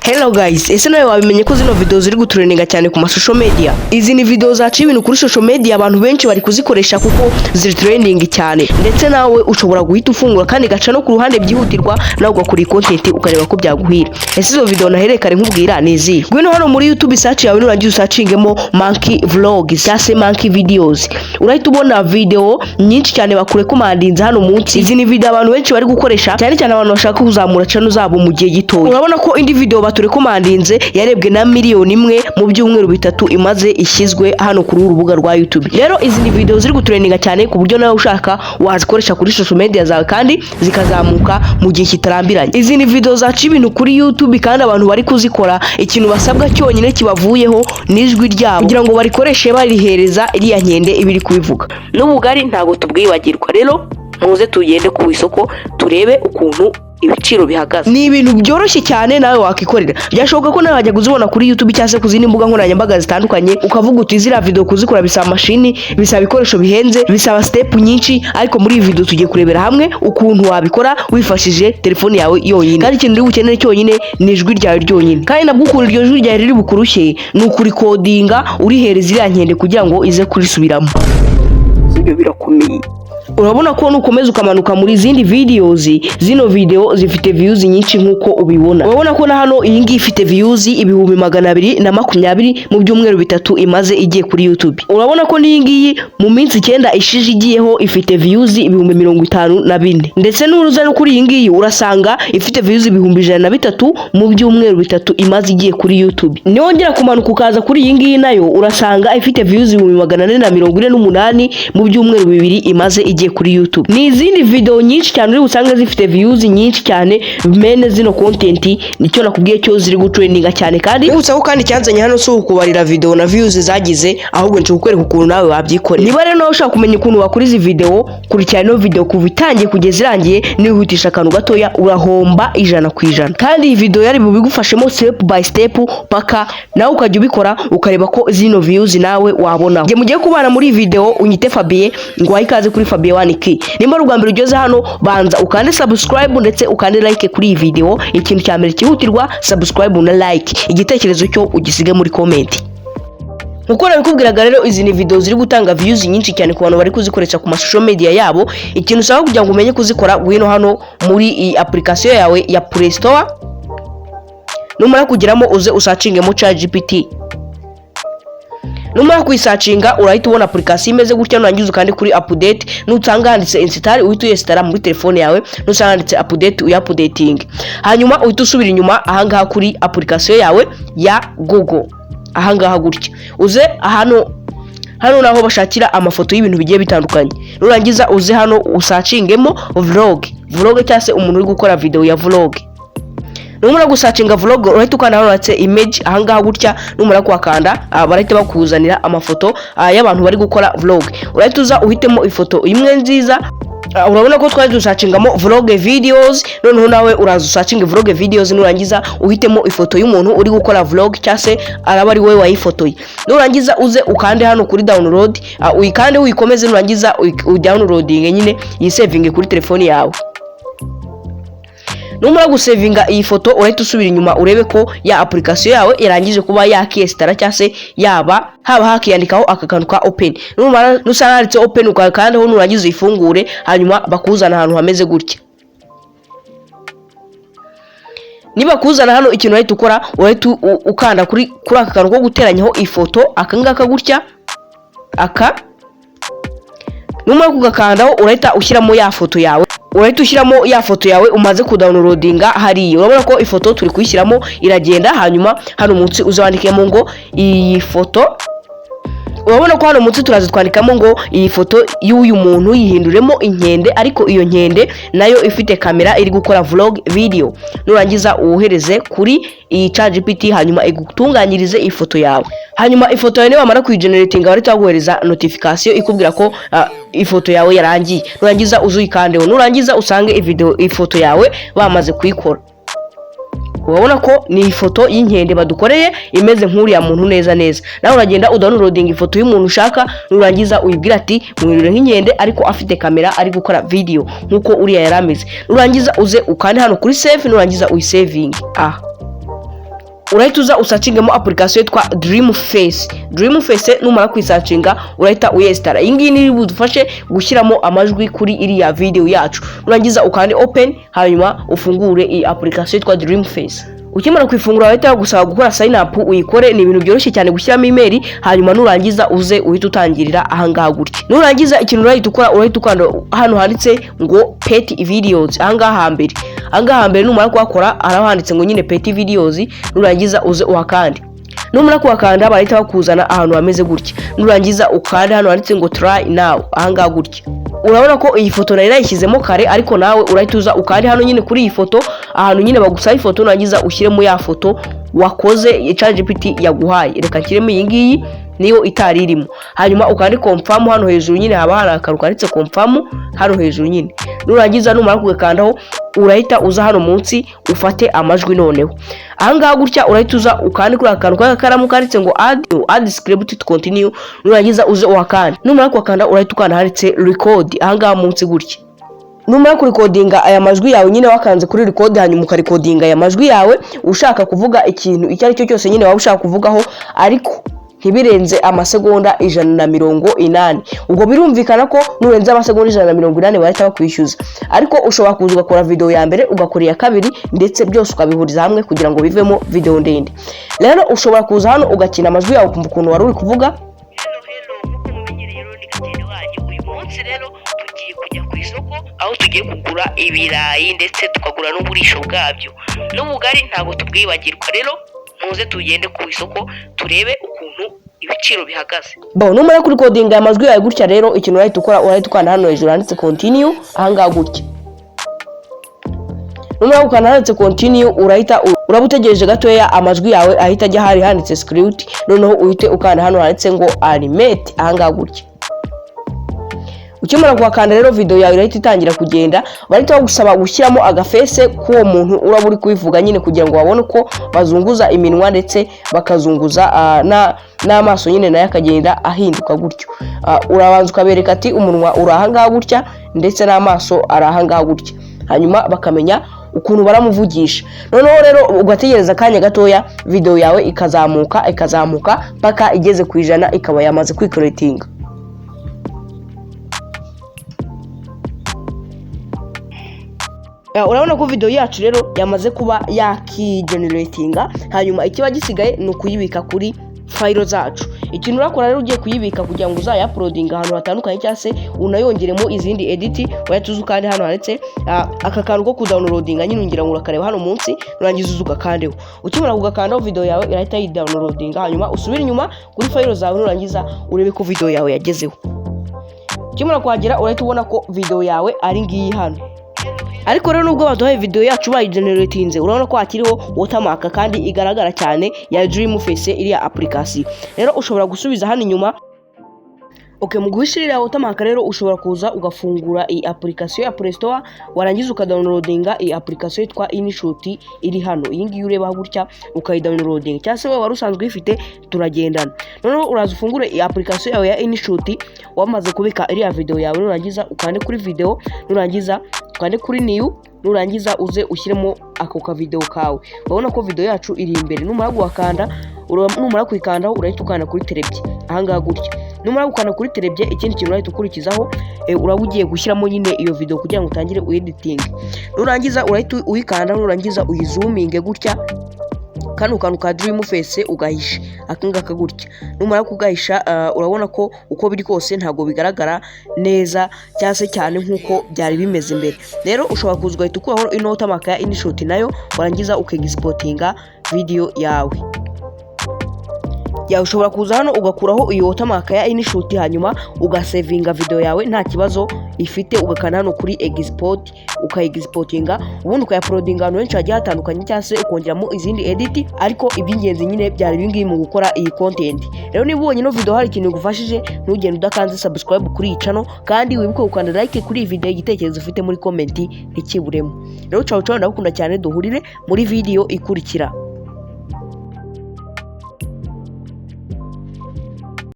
Hello guys, ese nawe wabimenye ko zino video ziri gutrendinga cyane ku ma social media? Izi ni video zaciye ibintu kuri social media, abantu benshi bari kuzikoresha kuko ziri trending cyane. Ndetse nawe ushobora guhita ufungura kandi gaca no ku ruhande byihutirwa, nawe ugakora iyi content ukareba ko byaguhira. Ese izo video nahereye kare nkubwira ni izihe? Ngwino hano muri YouTube search yawe, nurangiza usacingemo monkey vlogs cyangwa se monkey videos. Urahita ubona video nyinshi cyane bakurekomandinze hano munsi. Izi ni video abantu benshi bari gukoresha, cyane cyane abantu bashaka kuzamura channel zabo mu gihe gitoya. Urabona ko indi video baturekomandinze yarebwe na 1 miliyoni mu byumweru 3 imaze ishyizwe hano kuri uru rubuga rwa YouTube. Rero izi ni video ziri gutrendinga cyane, ku buryo nawe ushaka wazikoresha kuri social media zawe kandi zikazamuka mu gihe kitarambiranye. Izi ni video zaca ibintu kuri YouTube, kandi abantu bari kuzikora ikintu basabwa cyonyine kibavuyeho ni ijwi ryabo, kugira ngo barikoreshe barihereza iriya nkende iba iri kubivuga. N'ubugari ntabwo tubwibagirwa. Rero muze tugende ku isoko turebe ukuntu ibiciro bihagaze. Ni ibintu byoroshye cyane nawe wakikorera. Byashoboka ko nawe wajya kuzibona kuri YouTube cyangwa se ku zindi mbuga nkoranyambaga zitandukanye, ukavuga uti ziriya video kuzikora bisaba mashini, bisaba ibikoresho bihenze, bisaba step nyinshi. Ariko muri iyi video tugiye kurebera hamwe ukuntu wabikora wifashishije telefone yawe yonyine, kandi ikintu uri bukenere cyonyine ni ijwi ryawe ryonyine. Kandi nabwo ukuntu iryo jwi ryawe riri bukurushye ni ukurikodinga urihereza iriya nkende kugira ngo ize kurisubiramo. Ibyo birakomeye. Urabona ko nukomeza ukamanuka muri izindi videos, zino video zifite views nyinshi nk'uko ubibona. Urabona ko na hano iyi ngiyi ifite views 220,000 mu byumweru 3 imaze igiye kuri YouTube. Urabona ko n'iyi ngiyi mu minsi 9 ishije igiyeho ifite views 54,000. Ndetse n'uruza no kuri iyi ngiyi urasanga ifite views 103,000 mu byumweru 3 imaze igiye kuri YouTube. Niwongera kumanuka ukaza kuri iyi ngiyi, nayo urasanga ifite views 448,000 mu byumweru 2 imaze igiye kuri YouTube. Ni izindi video nyinshi cyane uri busange zifite views nyinshi cyane. Mene zino content, nicyo nakubwiye cyo, ziri gutrendinga cyane. Kandi nibutsa ko kandi icyanzanye hano si ukubarira video na views zagize, ahubwo nje kukwereka ukuntu nawe wabyikorera. Niba rero nawe ushaka kumenya ukuntu wakora izi video, kurikirana ino video kuva itangiye kugeza irangiye. Niwihutisha akantu gatoya urahomba 100%. Kandi iyi video yari bubigufashemo step by step paka nawe ukajya ubikora, ukareba ko zino views nawe wabona. Nge mugiye kubana muri iyi video unyite Fabien, ngo ikaze kuri Fabien One Key. Nimba ari ubwa mbere ugeze hano, banza ukande subscribe ndetse ukande like kuri iyi video. Ikintu cya mbere cyihutirwa, subscribe na like, igitekerezo cyo ugisige muri comment. Nkuko nabikubwiraga rero, izi ni video ziri gutanga views nyinshi cyane ku bantu bari kuzikoresha ku ma social media yabo. Ikintu usaba kugira ngo umenye kuzikora, ngwino hano muri iyi application yawe ya Play Store. Numara kugeramo, uze usacingemo ChatGPT. Numara kuyisacinga, urahita ubona application imeze gutya. Nurangiza ukande kuri update. Nusanga handitse install, uhita uyinstalla muri telefone yawe. Nusanga handitse update, uyaupdating, hanyuma uhita usubira inyuma ahangaha kuri application yawe ya Google, ahangaha gutya, uze hano. Hano naho bashakira amafoto y'ibintu bigiye bitandukanye. Nurangiza uze hano usacingemo vlog, vlog cyangwa se umuntu uri gukora video ya vlog. Numara gusacinga vlog, urahita ukanda hano handitse image, ahangaha gutya. Numara kuhakanda, barahita bakuzanira amafoto y'abantu bari gukora vlog. Urahita uza uhitemo ifoto imwe nziza. Urabona ko twari dusacingamo vlog videos. Noneho nawe uraza usacinge vlog videos, nurangiza uhitemo ifoto y'umuntu uri gukora vlog, cyangwa se araba ari wowe wayifotoye. Nurangiza uze ukande hano kuri download, uyikande uyikomeze. Nurangiza udownloading nyine, yisevinge kuri telefoni yawe. Numara gusevinga iyi foto, urahita usubira inyuma urebe ko ya application yawe irangije kuba yakiyesitara, cyangwa se yaba haba hakiyandikaho aka kantu ka open. Numara nusanga handitse open, ukakandaho, nurangiza uyifungure, hanyuma bakuzana ahantu hameze gutya. Niba kuzana hano, ikintu urahita ukora, urahita ukanda kuri aka kantu ko guteranyaho ifoto, aka ngaka gutya aka. Numara kugakandaho, urahita ushyiramo ya foto yawe, urahita ushyiramo ya foto yawe umaze kudownloadinga hariya. Urabona ko ifoto turi kuyishyiramo iragenda. Hanyuma hano munsi uzandikemo ngo iyi foto. Urabona ko hano munsi turaza twandikamo ngo iyi foto y'uyu muntu yihinduremo inkende, ariko iyo nkende nayo ifite kamera iri gukora vlog video. Nurangiza uwohereze kuri iyi ChatGPT, hanyuma igutunganyirize ifoto yawe. Hanyuma ifoto yawe nibamara kuyigeneratinga, bahita baguhereza notification ikubwira ko ifoto yawe yarangiye. Nurangiza uzuyikandeho, nurangiza usange video ifoto yawe bamaze kuyikora. Urabona ko ni ifoto y'inkende badukoreye imeze nk'uriya muntu neza neza. Nawe uragenda udownloading ifoto y'umuntu ushaka, nurangiza uyibwira ati muhindure nk'inkende ariko afite kamera ari gukora video nk'uko uriya yari ameze. Nurangiza uze ukande hano kuri save, nurangiza uyisevinge aha. Urahita uza usearchingemo application yitwa Dream Face. Dream Face numara kuyisearchinga, urahita uyinstalla. Iyi ngiyi ni budufashe gushyiramo amajwi kuri iriya video yacu. Nurangiza ukande open, hanyuma ufungure iyi application yitwa Dream Face. Ukimara kuyifungura, bahita bagusaba gukora sign up, uyikore. Ni ibintu byoroshye cyane gushyiramo email, hanyuma nurangiza uze uhite utangirira ahangaha gutya. Nurangiza, ikintu urahita ukora, urahita ukanda hano handitse ngo pet videos, ahangaha hambere. Ahangaha hambere numara kuhakora, haraho handitse ngo nyine pet videos. Nurangiza uze uhakande. Numara kuhakanda, bahita bakuzana ahantu hameze gutya. Nurangiza ukande hano handitse ngo try now, ahangaha gutya. Urabona ko iyi foto nari nayishyizemo kare, ariko nawe urahita uza ukande hano nyine kuri iyi foto, ahantu nyine bagusaba ifoto. Nurangiza ushyiremo ya foto wakoze ChatGPT yaguhaye. Reka nshyiremo iyi ngiyi, niyo itari irimo. Hanyuma ukande confirm hano hejuru nyine, haba hari akantu kanditse confirm hano hejuru nyine. Nurangiza, numara kugakandaho, urahita uza hano munsi ufate amajwi. Noneho ahangaha gutya, urahita uza ukande kuri aka kantu k'agakaramu kanditse ngo add script to continue. Nurangiza uze uhakande. Numara kuhakanda, urahita ukanda handitse record, ahangaha munsi gutya. Numara kurecordinga aya majwi yawe nyine, wakanze kuri record, hanyuma ukarecordinga aya majwi yawe ushaka kuvuga ikintu icyo ari cyo cyose nyine waba ushaka kuvugaho, ariko ntibirenze amasegonda 180. Ubwo birumvikana ko nurenze amasegonda 180 bahita bakwishyuza. Ariko ushobora kuza ugakora video ya mbere, ugakora iya kabiri, ndetse byose ukabihuriza hamwe kugira ngo bivemo video ndende. Rero ushobora kuza hano ugakina amajwi yawe, ukumva ukuntu wari uri kuvuga. Hello, hello, nk'uko mumenyereye rero ni Gatende wanyu. Uyu munsi rero tugiye kujya ku isoko, aho tugiye kugura ibirayi ndetse tukagura n'uburisho bwabyo n'ubugari, ntabwo tubwibagirwa. Rero muze tugende ku isoko turebe ukuntu ibiciro bihagaze. Bon, numara kurecordinga aya majwi yawe gutya rero, ikintu urahita ukora, urahita ukanda hano hejuru handitse continue, ahangaha gutya. Numara gukanda handitse continue, urahita uraba utegereje gatoya, amajwi yawe ahita ajya hari handitse script. Noneho uhite ukanda hano handitse ngo animate, ahangaha gutya. Ukimara kuhakanda rero, video yawe irahita itangira kugenda. Bahita bagusaba gushyiramo agaface k'uwo muntu uraba uri kubivuga nyine, kugira ngo babone uko bazunguza iminwa ndetse bakazunguza n'amaso nyine, nayo akagenda ahinduka gutyo. Urabanza ukabereka ati umunwa uri ahangaha gutya, ndetse n'amaso ari ahangaha gutya, hanyuma bakamenya ukuntu baramuvugisha. Noneho rero ugategereza akanya gatoya, video yawe ikazamuka, ikazamuka mpaka igeze ku 100, ikaba yamaze kwicreatinga. Urabona ko video yacu rero yamaze kuba yakigeneratinga, hanyuma ikiba gisigaye ni ukuyibika kuri file zacu. Ikintu urakora rero ugiye kuyibika kugira ngo uzayauploadinga ahantu hatandukanye, cyangwa se unayongeremo izindi edit, wahita uza ukande hano handitse aka kantu ko kudownloadinga nyine, ngira ngo urakareba hano munsi. Nurangiza uza ugakandeho. Ukimara kugakandaho, video yawe irahita yidownloadinga, hanyuma usubire inyuma kuri file zawe. Nurangiza urebe ko video yawe yagezeho. Ukimara kuhagera, urahita ubona ko video yawe ari ngiyi hano. Ariko rero nubwo baduhaye video yacu bayigeneratinze, urabona ko hakiriho watermark kandi igaragara cyane ya Dream Face, iriya application. Rero ushobora gusubiza hano inyuma. Okay, mu guhisha iriya watermark rero, ushobora kuza ugafungura iyi application ya Play Store, warangiza ukadownloadinga iyi application yitwa InShot iri hano, iyi ngiyi ureba gutya, ukayidownloadinga, cyangwa se wowe wari usanzwe uyifite, turagendana. Noneho uraza ufungure iyi application yawe ya InShot wamaze kubika iriya video yawe. Nurangiza ukande kuri video, nurangiza ukande kuri new, nurangiza uze ushyiremo ako ka video kawe. Urabona ko video yacu iri imbere. Numara guhakanda, numara kuyikandaho, urahita ukanda kuri terebye, ahangaha gutya. Numara gukanda kuri terebye, ikindi kintu urahita ukurikizaho, uraba ugiye gushyiramo nyine iyo video kugira ngo utangire uyeditinge. Nurangiza urahita uyikanda, nurangiza uyizoominge gutya, kano kantu ka Dream Face ugahisha, aka ngaka gutya. Numara kugahisha, urabona ko uko biri kose ntabwo bigaragara neza cyangwa se cyane nk'uko byari bimeze mbere. Rero ushobora kuza ugahita ukuraho ino watermark ya InShot nayo, warangiza ukexportinga video yawe. Ya, ushobora kuza hano ugakuraho iyo watermark ya InShot, hanyuma ugasavinga video yawe nta kibazo ifite, ugakanda hano kuri export, ukayiexportinga, ubundi ukayauploadinga ahantu henshi hagiye hatandukanye, cyangwa se ukongeramo izindi edit. Ariko iby'ingenzi nyine byari ibingibi mu gukora iyi content. Rero niba ubonye ino video hari ikintu igufashije, ntugende udakanze subscribe kuri iyi channel, kandi wibuke gukanda like kuri iyi video. Igitekerezo ufite muri comment ntikiburemo. Rero ciao ciao, ndagukunda cyane, duhurire muri video ikurikira.